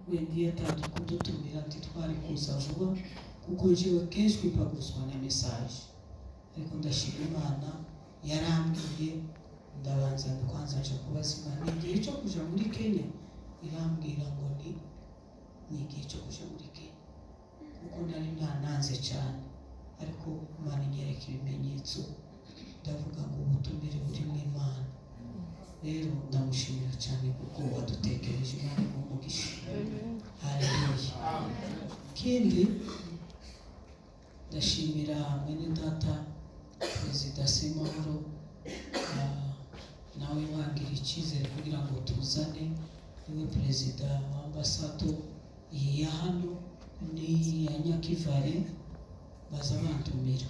Wenda iyo atatu kudutumira ntitwari kuza vuba, kuko njyewe kenshi kwipaguzwa na message, ariko ndashima Imana yarambwiye. Ndabanza kwanza nja kubaza Imana igihe cyo kuja muri Kenya, irambwira ngo ni igihe cyo kuja muri Kenya, kuko nari ntananze cyane, ariko Imana inyereka ibimenyetso, ndavuga ngo ubutumire buri mu Imana. Rero ndamushimira cyane kuko wadutekereje. Imana iguhe umugisha. Haleluya. Ikindi, ndashimira mwene data Perezida Semahoro, nawe wangira icyizere kugira ngo tuzane. Niwe perezida wa ambasado iyi ya hano n'iya Nyakivale, baza bantumira.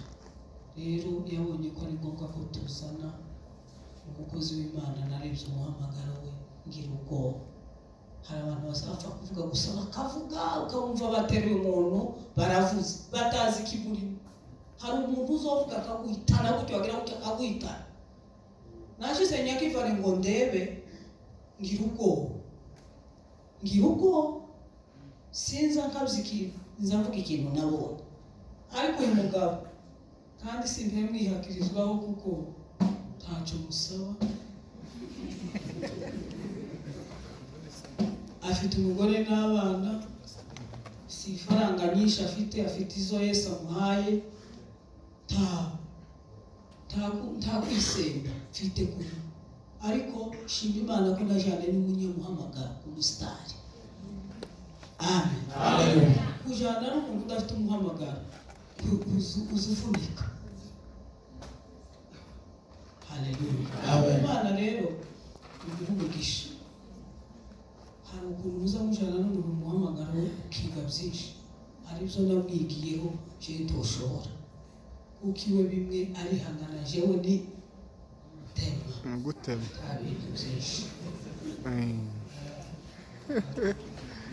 Rero yabonye ko ari ngombwa ko tuzana umukozi w'Imana. Narebye umuhamagaro we ngira ubwoba. Hari abantu bazapfa kuvuga gusa, bakavuga ukabumva bateruye umuntu, baravuze batazi ikimurimo. Hari umuntu uzovuga akaguhitana gutyo, wagira gutyo akaguhitana. Nashize Nyakivale ngo ndebe, ngira ubwoba, ngira ubwoba. Sinza nkabye ikintu, nza mvuga ikintu nabonye. Ariko uyu mugabo kandi simpe mwihakirizwaho, kuko ntacyo musaba. Afite umugore n'abana, si ifaranga nyinshi afite, afite izo Yesu amuhaye. Nta kwisenga mfite kuri, ariko shima Imana ko najyane n'umunyamuhamagaro, umusitari. Amen. Kujyana n'umuntu udafite umuhamagaro uzuvunika. Haleluya. Amen. Imana rero iguha umugisha. Hari ukuntu muza mujyana n'umuntu mu muhamagaro we, ukiga byinshi. Hari ibyo namwigiyeho jewe ntoshobora, kuko iwe bimwe arihangana, jewe ni tema. Gutema. Nta bintu byinshi.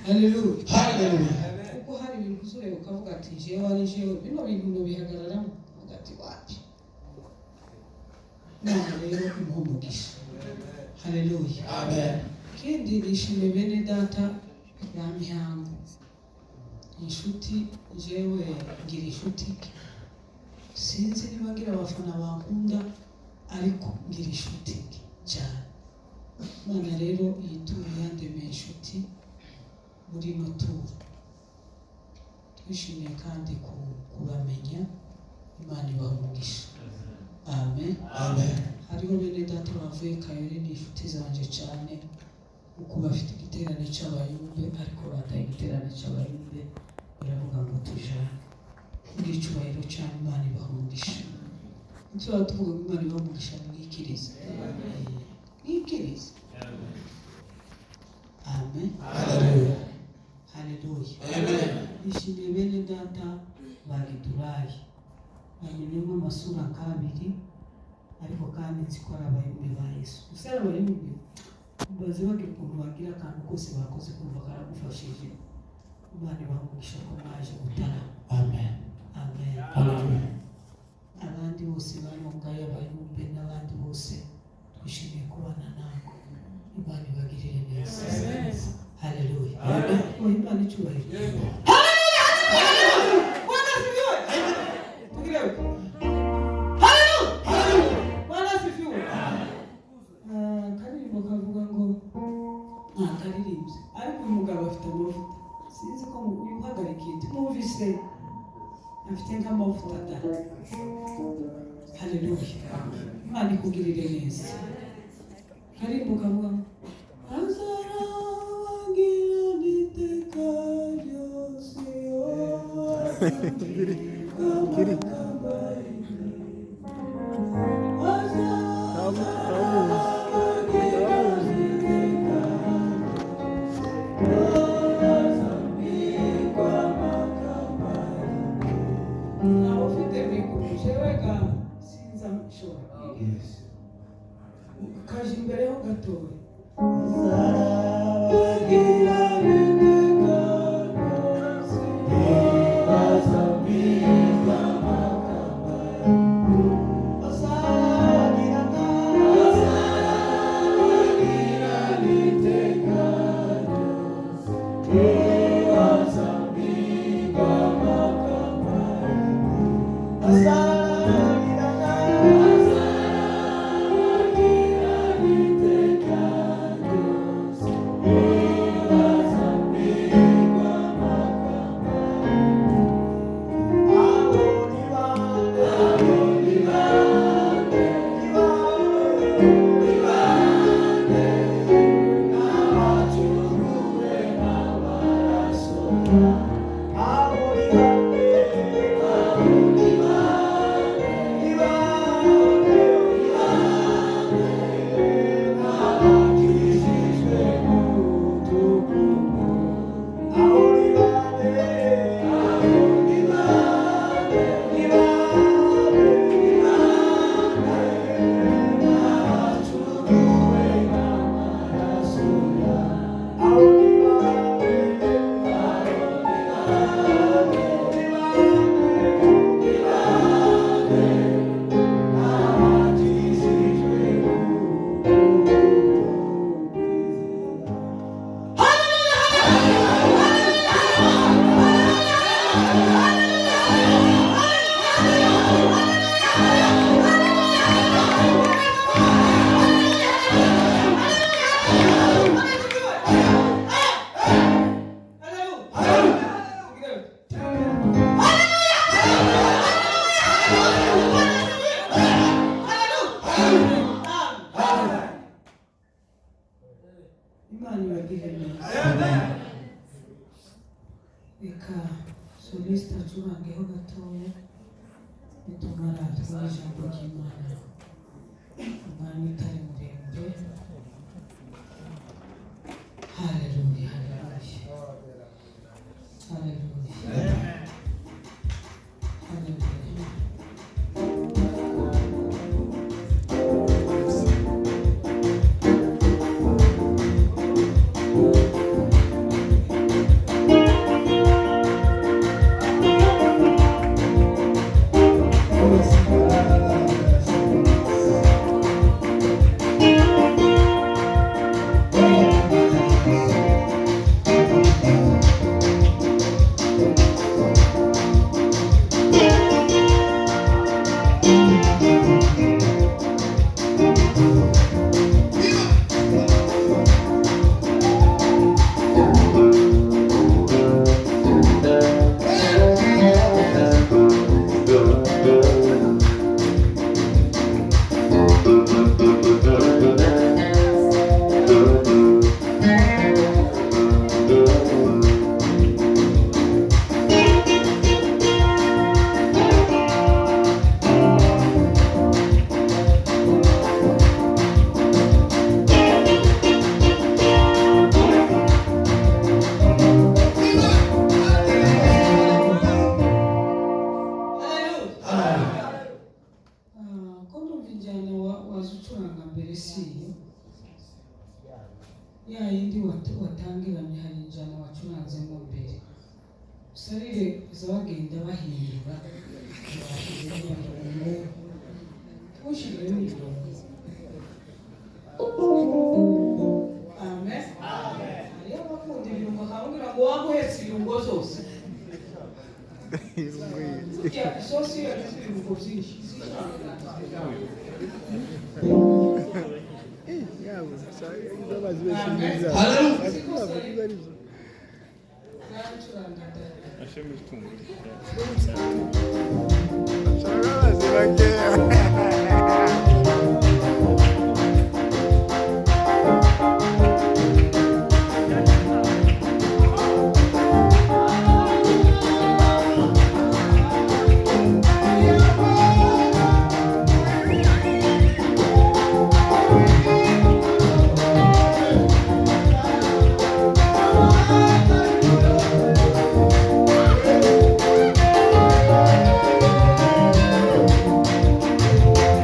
Haleluya. Haleluya. Kuko hari ibintu uzureba ukavuga ati jewe ari jewe bino bintu nubihagararamo, ukavuga ati wapi. Imana rero imuha umugisha. Haleluya. Amen. Ikindi, nishimiye bene data ba Mihango, inshuti. Jewe ngira inshuti, sinzi niba ngira abafana bankunda, ariko ngira inshuti cyane. Imana rero iyi turu yandemeye inshuti muri ino turu. Twishimiye kandi kubamenya. Imana ibaha umugisha. Amen. Amen. Hariho bene data bavuye Kayori, ni inshuti zanjye cyane, kuko bafite igiterane cy'abayumbe, ariko bataye igiterane cy'abayumbe, baravuga ngo tujane. Kubw'icyubahiro cyane, Imana ibaha umugisha. Ntituzaba tuvuga ngo Imana ibaha umugisha, mwikirize, mwikirize. Amen. Haleluya. Haleluya. Amen. Nishimiye bene data ba Gidurayi, bamenyemo amasura nk'abiri, ariko kandi nzi ko ari abayumbe ba Yesu. Gusa ari abayumbe bazi bagira ukuntu bagira akantu kose bakoze kumva karagufashije. Imana ibaha umugisha ko mwaje gutarama. Amen. Amen. Amen. Abandi bose barongaye, abayumbe n'abandi bose, twishimiye kubana nawe. Imana ibagirire neza. Haleluya. Amen. Oh, Imana icyubahiro. Bwana asifiwe. Tugire uko. Haleluya. Bwana asifiwe. Ah, akaririmbo kavuga ngo nta karirimbye, ariko uyu mugabo afite amavuta. Sinzi ko uyu uhagarikiye tumwumvise afite nk'amavuta da. Haleluya. Imana ikugirire neza. Akaririmbo kavuga ngo azarabagira iteka ryose. Kiri. Ntawe ufite mikoro, jewe ga sinza nshobora. Kaje imbere ho gatoya. Azarabagira iteka ryose, bazambikwa amakamba. Azarabagira, azarabagira iteka ryose, Imana ibagirire neza. Reka soliste acurangeho gatoya, nitumara twumve ijambo ry'Imana umwanya utari muremure. Haleluya, haleluya, haleluya, haleluya. Ah, ko ndumva injyana waza ucuranga mbere si iyo ya yindi watangiranye, hari injyana wacuranzemo mbere. Usarire baza bagenda bahindura, bashyizemo ibirungo, ntushyiremo ibirungo. Amen. Hariyo abakunda ibirungo, akababwira ngo waguhetse ibirungo zose. Burya isosi iyo yagize ibirungo byinshi zishanga. Nancuranga da. Thank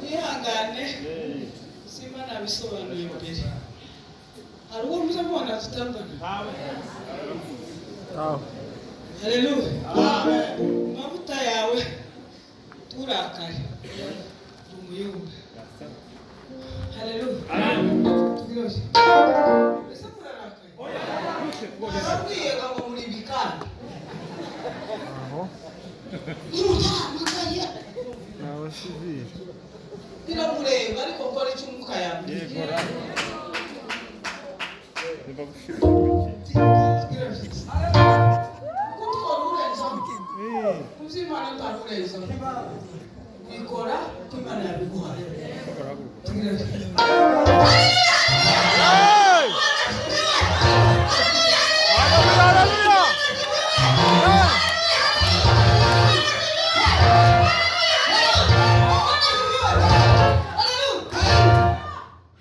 Mwihangane simba nabisobanuye mbere. Hari uwo muza mubona tutangana? Haleluya. Amavuta yawe turakare umuyumbe. Haleluya. Tugire bati, ese murarakaye? Nababwiye ngo muri bikanda. Nimutahamagaye biramureba, ariko kora icyo umwuka yambwiye. Kuko twari urenzaho kuby'Imana, utarurenzaho wikora uko Imana yabiguhaye. Tugire bati,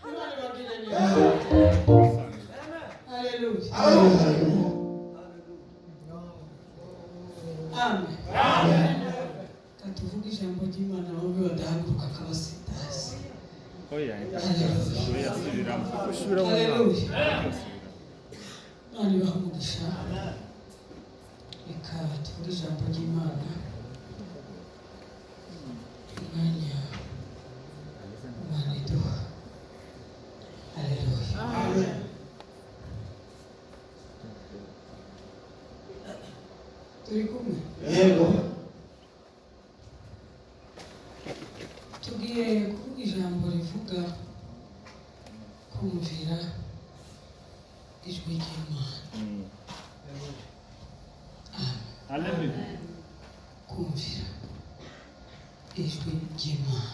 Imana ibagire neza. Haleluya. Amen. Reka tuvuge ijambo ry'Imana, bamwe badahaguruka akabasitazi. Haleluya. Imana ibahe umugisha. Reka tuvuge ijambo ry'Imana umwanya Imana iduha. Haleluya. Turi kumwe. Yego. Tugiye kuvuga ijambo rivuga kumvira ijwi ry'Imana. Amen. Kumvira ijwi ry'Imana.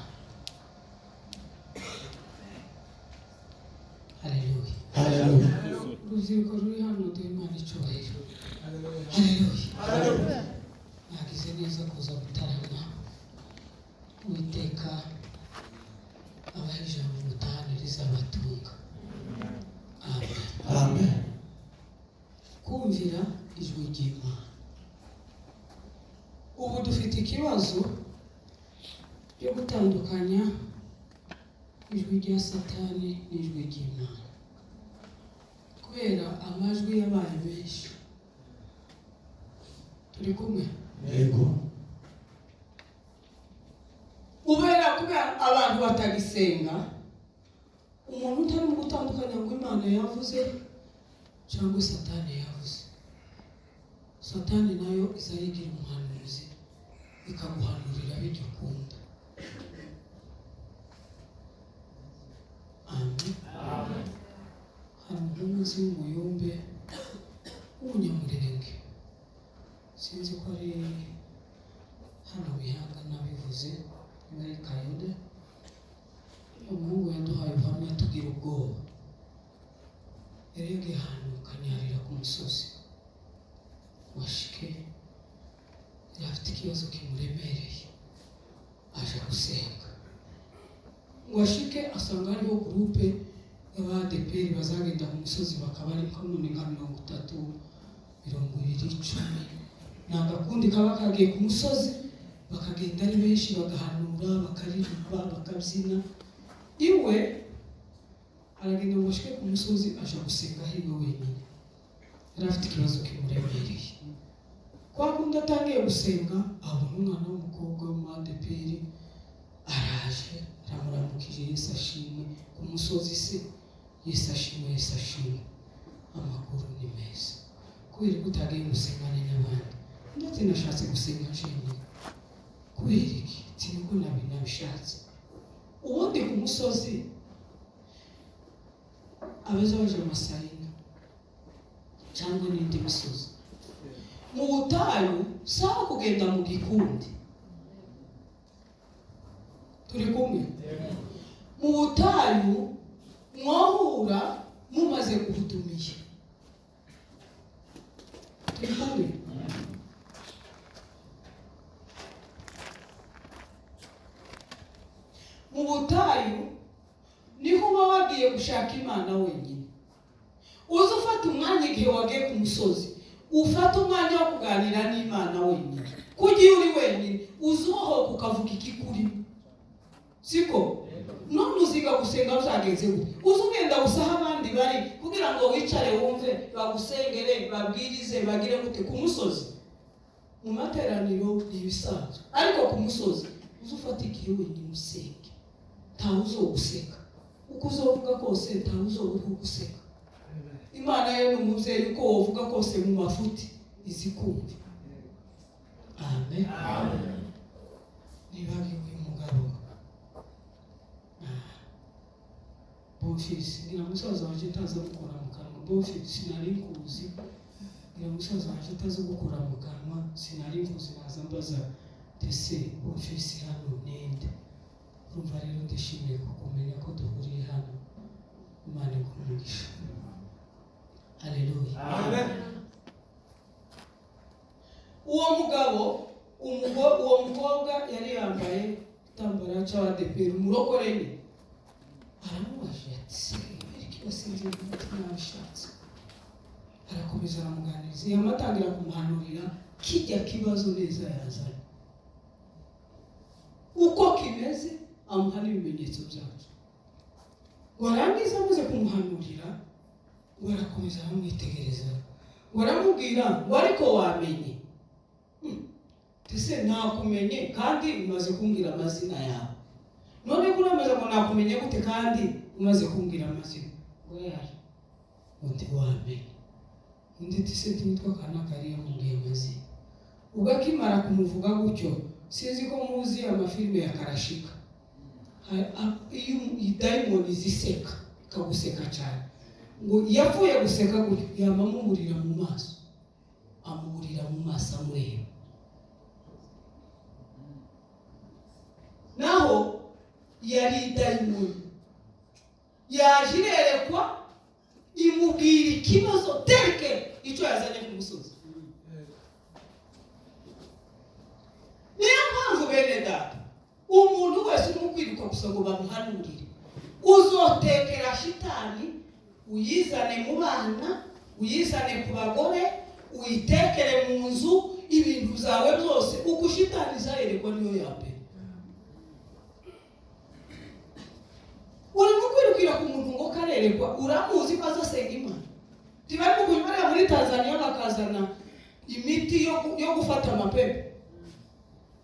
Haleluya. Haleluya. Urubyiruko ruri hano, duhe Imana icyubahiro. Haleluya. Mwagize neza kuza gutarama. Uwiteka abahe ijambo mutahane rizabatunga. Amen. Amen. Kumvira ijwi ry'Imana. Ubu dufite ikibazo cyo gutandukanya ijwi rya Satani n'ijwi ry'Imana, kubera amajwi yabaye menshi. Turi kumwe? Yego. Kubera abantu batagisenga, umuntu utarimo gutandukanya ngo Imana yavuze cyangwa Satani yavuze. Satani nayo iza yigira umuhanuzi, ikaguhanurira bijya ukunda. Amen. Hari umuhungu w'umuyumbe w'umunyamurenge, sinzi ko ari hano Bihanga nabivuze, niba ari Kayode. Umuhungu yaduhaye ubuhamya tugira ubwoba. Yari yagiye ahantu kanyarira ku musozi washike, yari afite ikibazo kimuremereye, aje gusenga ngo ashike asanga hariho groupe y'abadeperi bazagenda ku musozi, bakaba ari nka none nka 30, 20, 10. Ni agakundi kaba kagiye ku musozi, bakagenda ari benshi, bagahanura, bakaririmba, bakabyina. Iwe aragenda ngo ashike ku musozi, aja gusenga hiwe wenyine. Yari afite ikibazo kimuremereye. Kwa kundi atangiye gusenga, abona umwana w'umukobwa w'umu-ADEPR araje, aramuramukije: "Yesu ashimwe ku musozi se?" "Yesu ashimwe, Yesu ashimwe, amakuru ni meza." "Kubera ko utagiye gusengana n'abandi?" "Ndetse nashatse gusenga njyenyine." "Kubera iki?" "Niko nabishatse." Ubundi ku musozi abaza baje amasayina cyangwa n'indi misozi mu butayu, sawa kugenda mu gikundi. Turi kumwe? Mu butayu mwohura mumaze guhudumiya. Turi kumwe? Mu butayu niho uba wagiye gushaka Imana wenyine. Uza ufata umwanya igihe wagiye ku musozi, ufata umwanya wo kuganira n'Imana wenyine. Kugiye uri wenyine, uza ubohoka ukavuga ikikurimo, siko? None uziga gusenga uzagenze gute? Uza ugenda gusa aho abandi bari kugira ngo wicare wumve, bagusengere, babwirize, bagire gute ku musozi? Mu materaniro ni ibisanzwe, ariko ku musozi uza ufata igihe wenyine usenge. Ntawe uzoguseka, uko uzovuga kose ntawe uzobura guseka. Imana yo ni umubyeyi, uko wovuga kose mu mafuti izi kumva. Amen. Nibagiwe uyu mugabo Bonfils, ngira musaza wanje ntaza gukora mu kanwa. Bonfils, sinari nkuzi. Ngira musaza wanje ataza gukora mu kanwa, sinari nkuzi. Naza mbaza ndetse Bonfils hano ninde? Urumva rero ndishimiye kukumenya ko duhuriye hano. Imana iguhe umugisha. Haleluya. Amen. Uwo mugabo, uwo mukobwa yari yambaye igitambaro cy'abadeperi, umurokore ni. Aramubajije ati: "Ariko wasinze umutima wabishatse?" Arakomeza aramuganiriza, yamatangira kumuhanurira kijya kibazo neza yazanye uko kimeze, amuha n'ibimenyetso byacyo. Ngo arangize, amaze kumuhanurira, ngo arakomeza aramwitegereza, ngo aramubwira ngo: "Ariko wamenye ese nakumenye kandi umaze kumbwira amazina yawe? None ko uramaze ngo nakumenye gute kandi umaze kumbwira amazina?" Ngo yari undi wamenye undi ati: "Se ntiwitwa kanaka?" Yari yamubwiye amazina. Ubwo akimara kumuvuga gutyo, sinzi ko muzi amafilime ya Karashika, iyo idayimoni ziseka ikaguseka cyane, ngo yapfuye guseka gutyo, yama amuburira mu maso, amuburira mu maso amureba. Naho yari idayimoni yaje irerekwa, imubwira ikibazo tereke icyo yazanye ku musozi. Niyo mpamvu bene data, umuntu wese urimo kwiruka gusa ngo bamuhanurire, uzotekera shitani uyizane mu bana. Uyizane ku bagore, uyitekere mu nzu, ibintu byawe byose uko shitani izayerekwa niyo ya mbere. Urimo kwirukira ku muntu ngo karerekwa, uramuzi ko azasenga Imana. Tibarimo kunyura muri Tanzania bakazana imiti yo gufata amapepo.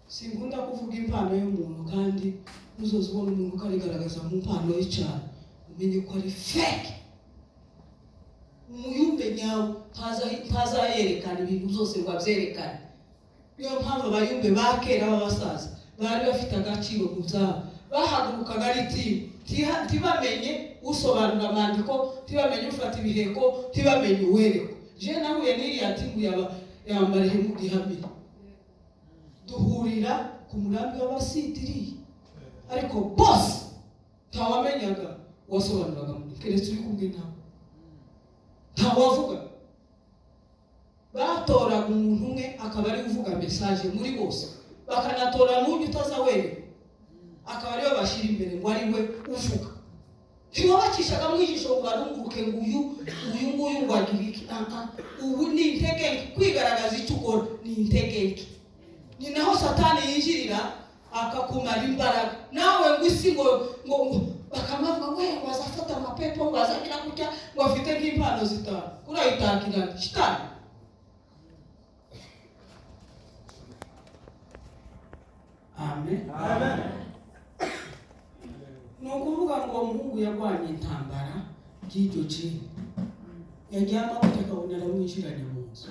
Sinkunda kuvuga impano y'umuntu, kandi uzoza ubona umuntu ukarigaragaza mu mpano ye cyane, umenye ko ari fake. Umuyumbe nyawe ntazayerekana ibintu byose ngo abyerekane. Niyo mpamvu abayumbe ba kera b'abasaza bari bafite agaciro mu byabo, bahagurukaga ari timu, ntibamenye usobanura amandiko, ntibamenye ufata ibiheko, ntibamenye uwerekwa. Je nahuye n'iriya timu ya marehemu Gihamire, duhurira ku murambi w'abasidiri, ariko bose ntawamenyaga uwasobanuraga keretse uri kumwe nawe, ntawavuga. Batoraga umuntu umwe akaba ari uvuga message muri bose, bakanatora n'ujya utaza wenyine akaba ariwe bashyira imbere ngo ari we uvuga. Ntiwabacishaga mu ijisho ngo barunguruke ngo uyu uyu nguyu ngo agire iki. Ubu ni intege nke, kwigaragaza icyo ukora ni intege nke. Ni naho Satani yinjirira akakumara imbaraga, nawe ngo isi ngo ngo bakamuvuga ngo ngo azafata amapepo, ngo azagira gutya, ngo afite nk'impano zitanu, urayitakira shitani. Amen. Amen. Ni ukuvuga ngo umuhungu yarwanye intambara by'iryo jini, yaryama gutya akabona aramwinjiranye mu nzu.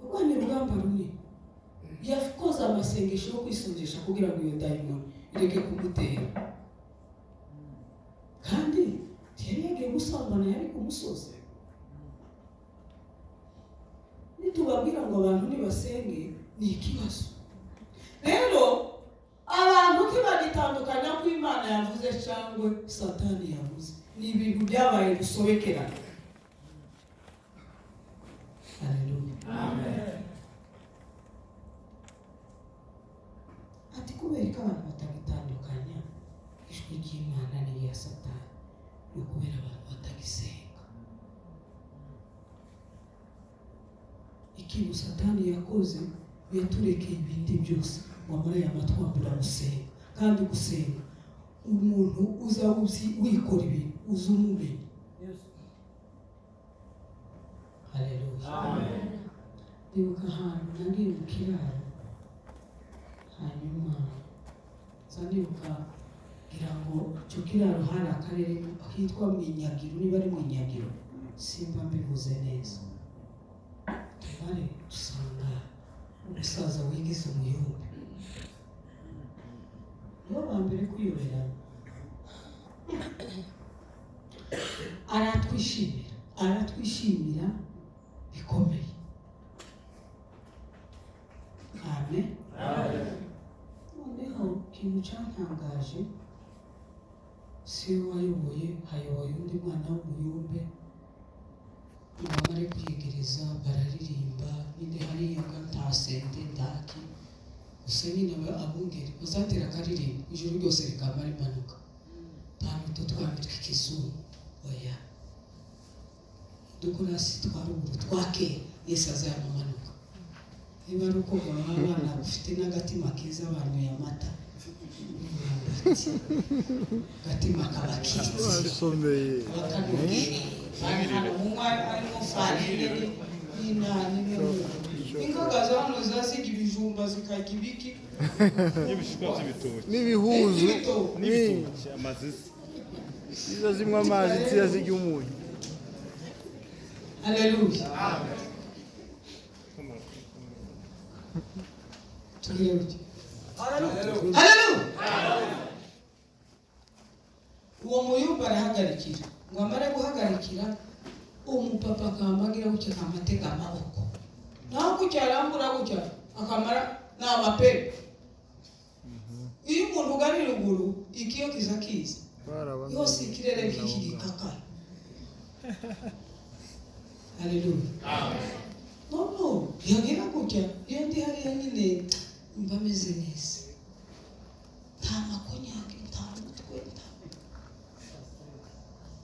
Yarwanye urugamba runini, yakoze amasengesho yo kwisonjesha kugira ngo iyo dayimoni ireke kumutera. Kandi yari yagiye gusambana, yari ku musozi. Nitubabwira ngo abantu nibasenge ni ikibazo. Rero abantu ntibagitandukanya ko Imana yavuze cyangwa Satani yavuze, ni ibintu byabaye rusobekerana. Haleluya. Amen. Ati kubera ko abantu batagitandukanya ijwi ry'Imana n'irya Satani, ni ukubera abantu batagisenga. Ikintu Satani yakoze, yaturekeye ibindi byose ngo amare aya matwambura gusenga. Kandi gusenga umuntu uza wikora ibintu uza umumenya. Haleluya. Amen. Ndibuka ahantu nagiye mu kiraro, hanyuma nza ndibuka ngira ngo icyo kiraro hari akarere hitwa Mwinyagiro, niba ari Mwinyagiro simba mbivuze neza. Tumare dusanga umusaza wigize umuyumbe, nibo ba mbere kuyoberana. Aratwishimira, aratwishimira bikomeye. Amen. Noneho ikintu cyantangaje, si we wayoboye, hayoboye undi mwana w'umuyumbe. Bamare kwiyegereza bararirimba nyine, hariya nta sente ndaki, gusa nyine abungeri bazatera akaririmbo ijuru ryose rikamara impanuka. Nta twami tw'ikizungu, oya, udukorasi twa ruguru twa kera, Yesu azayamanuka. Niba ari uko baba abana bafite n'agatima keza banyweye amata, agatima kaba kitse bakanubwira ingaga za hano zazirya ibijumba zikarya ibiki n'ibihuzu n'ibitoki amazizi ziza zinywa amazi ziza zirya umunyu. Haleluya. Tugire. Haleluya. Uwo muyumba arahagarikira, ngo amare guhagarikira umupapa akamagira gutya akamatega amaboko, naho gutya arambura gutya akamara ni amapepo. Iyo umuntu ugana ruguru ikiyo kiza kiza yose ikirere nk'iki gikakara. Haleluya. Noneho yagira gutya, iyo ndi hariya nyine mba meze neza, nta makonyage, nta mutwe,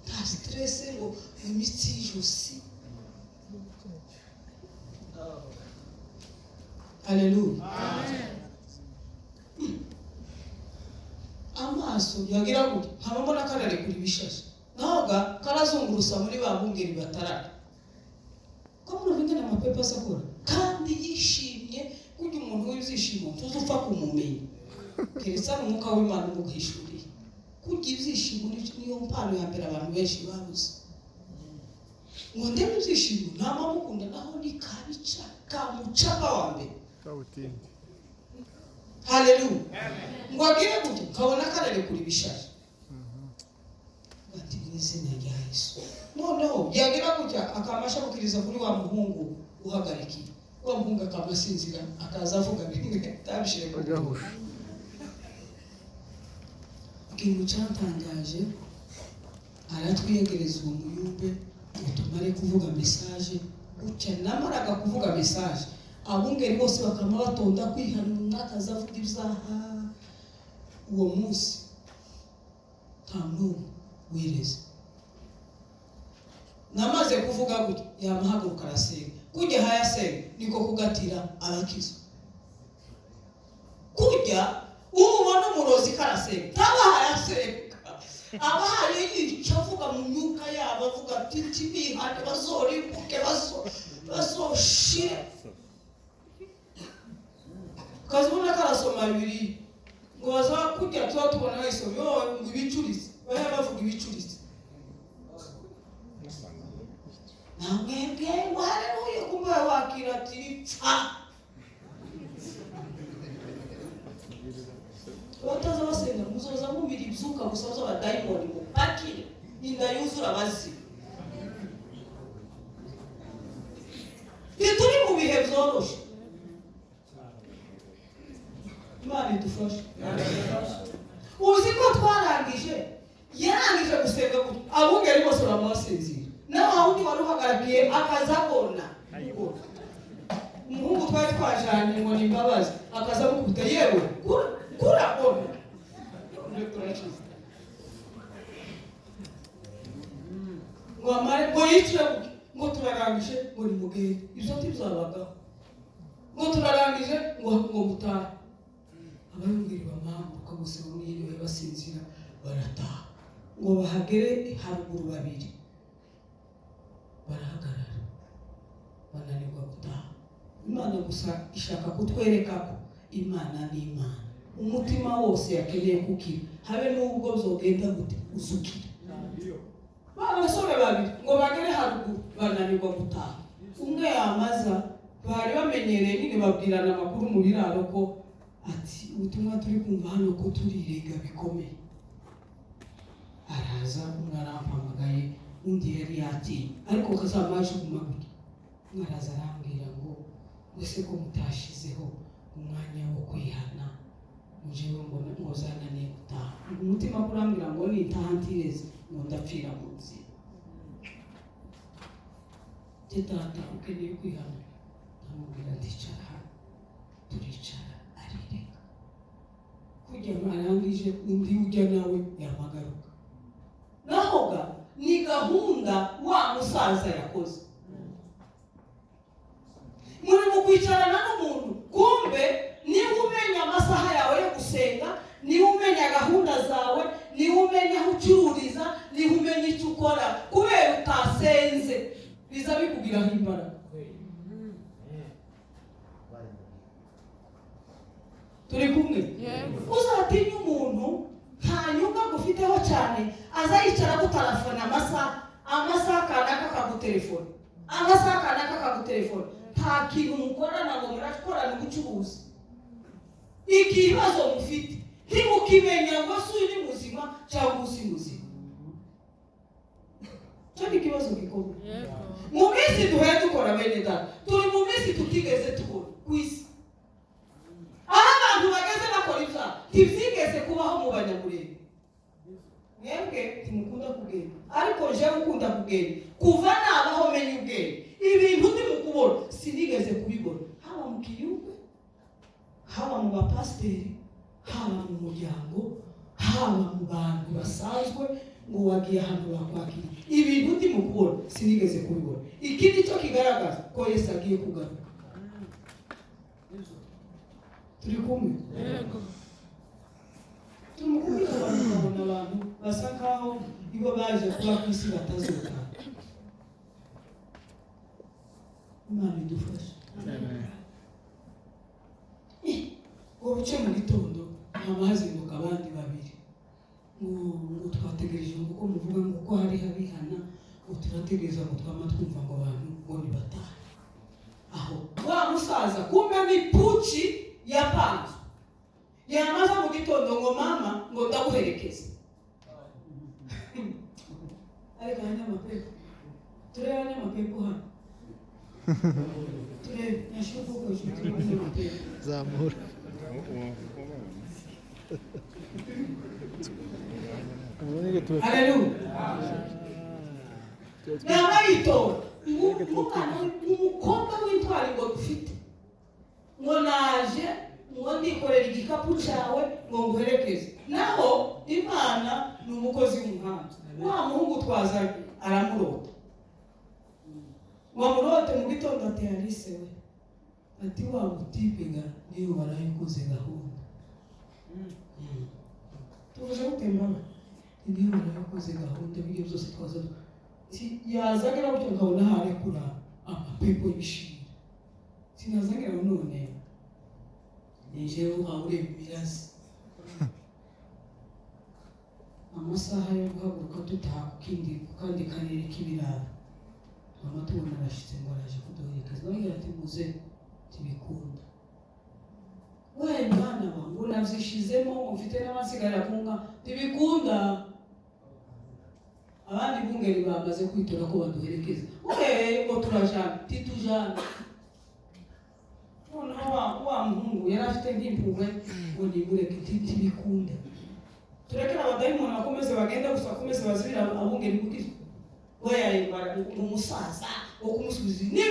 nta stress. Twese ngo imitsi y'ijosi. Haleluya. Amaso yagira gutya, nkaba mbona kararekura ibishashi, nahoga karazungurusa muri ba bungeri batarara ko murumva ingene amapepa asakura kandi yishimye. Kurya umuntu w'ibyishimo ntuzupfa kumumenya keretse ari umwuka w'Imana umuguhishuriye. Kurya ibyishimo niyo mpano ya mbere abantu benshi babuze. Ngo ndebe ibyishimo nta mpamukunda, naho ni kabica kamucapa wa mbere. Kabutindi. Haleluya. Ngo agire gutya, nkabona kararekura ibishashi, bati mu izina rya Yesu. Noneho yagira gutya akamasha gukiriza kuri wa muhungu uhagarikiye, wa muhungu akamasinzira, akaza avuga bimwe atabishire ku Agahusha. Ikintu cyatangaje, aratwiyegereza uwo muyumbe ngo tumare kuvuga message. Gutya namaraga kuvuga message, abungeri bose bakama batonda kwihana, umwe akaza avuga ibyaha. Uwo munsi nta n'umwe wireze. Namaze kuvuga gutya, yamahaguruka arasenga. Kujya hayasenga niko kugatira abakizwa. Kujya ubona umurozi karasenga, ntaba hayasenga, abahaye yica avuga mu myuka yabo, avuga ati ntibihane bazorimbuke, bazoshire. Ukazibona karasoma bibiri ngo baza kujya tuba tubona bayisoma yo ngo ibicurize, baya bavuga ibicurize namwebwe ngo haleluya, kumbe wakira ati pfa. Abataza basenga muzoza mumira ibyuka gusa by'abadayimoni, mupakire inda yuzura abazimu. Ntituri mu bihe byoroshe. Imana idufashe. Uzi ko twarangije, yarangije gusenga gutya, abungeri bose baramubasinzira, nawe wundi wari uhagaragiye akaza abona umuhungu twari twajanye ngo ni imbabazi, akaza amukubita, yewe kurabona turashize. Ngo amare ngo yicire gutya, ngo turarangije, ngo nimugende. Ibyo ntibizabagaho. Ngo turarangije, ngo mutahe. Abayungeri bamamuka gusa bamwe yiriwe basinzira barataha. Ngo bahagere haruguru babiri barahagarara, bananirwa gutaha. Imana gusa ishaka kutwereka ko Imana ni Imana. Umutima wose yakeneye kukira, habe n'ubwo byogenda gute uzukira. Ba basore babiri ngo bagere haruguru bananirwa gutaha. Umwe yamaza, bari bamenyereye nyine babwirana amakuru mu biraro ko ati ubutumwa turi kumva hano ko turirega bikomeye. Araza umwe arampamagaye, undi yari yatinye ariko kazamaje kuguma gutya. Umwe araza arambwira ngo ese ko mutashizeho umwanya wo kwihana, njewe mbona ngo zananiye gutaha. Umutima kurambwira ngo nitaha ntireze ngo ndapfira mu nzira. Tata ukeneye kwihana, ndamubwira ndicara hano, turicara arireka. Kujya arangije undi ujya nawe yamagaruka. Nahoga ni gahunda wa musaza yakoze. Muri mu kwicarana n'umuntu, kumbe niba umenya amasaha yawe yo gusenga, niba umenya gahunda zawe, niba umenya aho ucururiza, niba umenya icyo ukora, kubera utasenze biza bikugiraho imbaraga. Turi kumwe? Uzatinya umuntu nta nyungu agufiteho cyane, aza yicara agutarafona amasaha kanaka akagutelefona, amasaha kanaka akagutelefona. Nta kintu mukorana ngo murakorana ubucuruzi. Ikibazo mufite ntimukimenya ngo se uyu ni muzima cyangwa usi muzima. Cyo ni ikibazo gikomeye. Mu minsi duhuye dukora bene data, turi mu minsi tutigeze tubona ku isi. Aho abantu bageze bakora ibyaha ntibyigeze kubaho mu Banyamurenge. Mwebwe ntimukunda kugenda, ariko jewe ukunda kugenda. Kuva nabaho menya ubwenge, ibintu ndi mu kubona sinigeze kubibona, haba mu kiyumbe, haba mu bapasiteri, haba mu muryango, haba mu bantu basanzwe. Ngo wagiye ahantu bakwakira ibintu ndimo kubona sinigeze kubibona. Ikindi cyo kigaragaza ko Yesu agiye kugaruka. Turi kumwe, turi mu kubwira abantu, ukabona abantu basa nkaho ibo baje kuba ku isi batazotaha. Imana idufashe. Ngo buce mu gitondo haba hazinduka abandi babiri, ngo twategereje, ngo uko muvuga ngo uko hari habihana, ngo turategereza, ngo twama twumva ngo abantu ngo nibatahe. Aho wa musaza kumbe ni puci yapanzwe, yamaze mu gitondo ngo mama, ngo ndaguherekeza. Ariko abanyamapepo, turebe abanyamapepo hano, turebe nashyira ukuboko hejuru, turebe abanyamapepo. Zamura. Haleluya! Nabayitora umwana umukobwa w'intwari ngo dufite, ngo naje, ngo ndikorera igikapu cyawe ngo nguherekeze. Naho Imana ni umukozi w'umuhanda, wa muhungu twazanye aramurota, ngo amurote mu gitondo ati: "Alice we," ati, "wa mutipe ga niyo warayikoze gahunda." Tuvuze gutembana, niyo warayikoze gahunda, ibyo byose twaza yazagira gutyo nkabona harekura amapepo y'ibishimbo, sinazagira none nije uhawe ureba imirazi. Amasaha yo guhaguruka dutaha ku kandi karere k'ibiraro, mama tubona arashitse ngo araje kuduherekeza. Ndababwira ati: "Muze tibikunda we mwana wa," ngo navyishizemo, ngo mfite n'amasigara ku nka, ntibikunda. Abandi bungeri bamaze kwitora ko baduherekeza, we ngo turajana, titujana. Noneho wa muhungu yari afite nk'impuhwe ngo nimureke, tibikunda, turekere abadayimoni bakomeze bagende gusa, bakomeze bazibire abungeri gukizwa. We yayibara ngo umusaza wo kumusubiza ni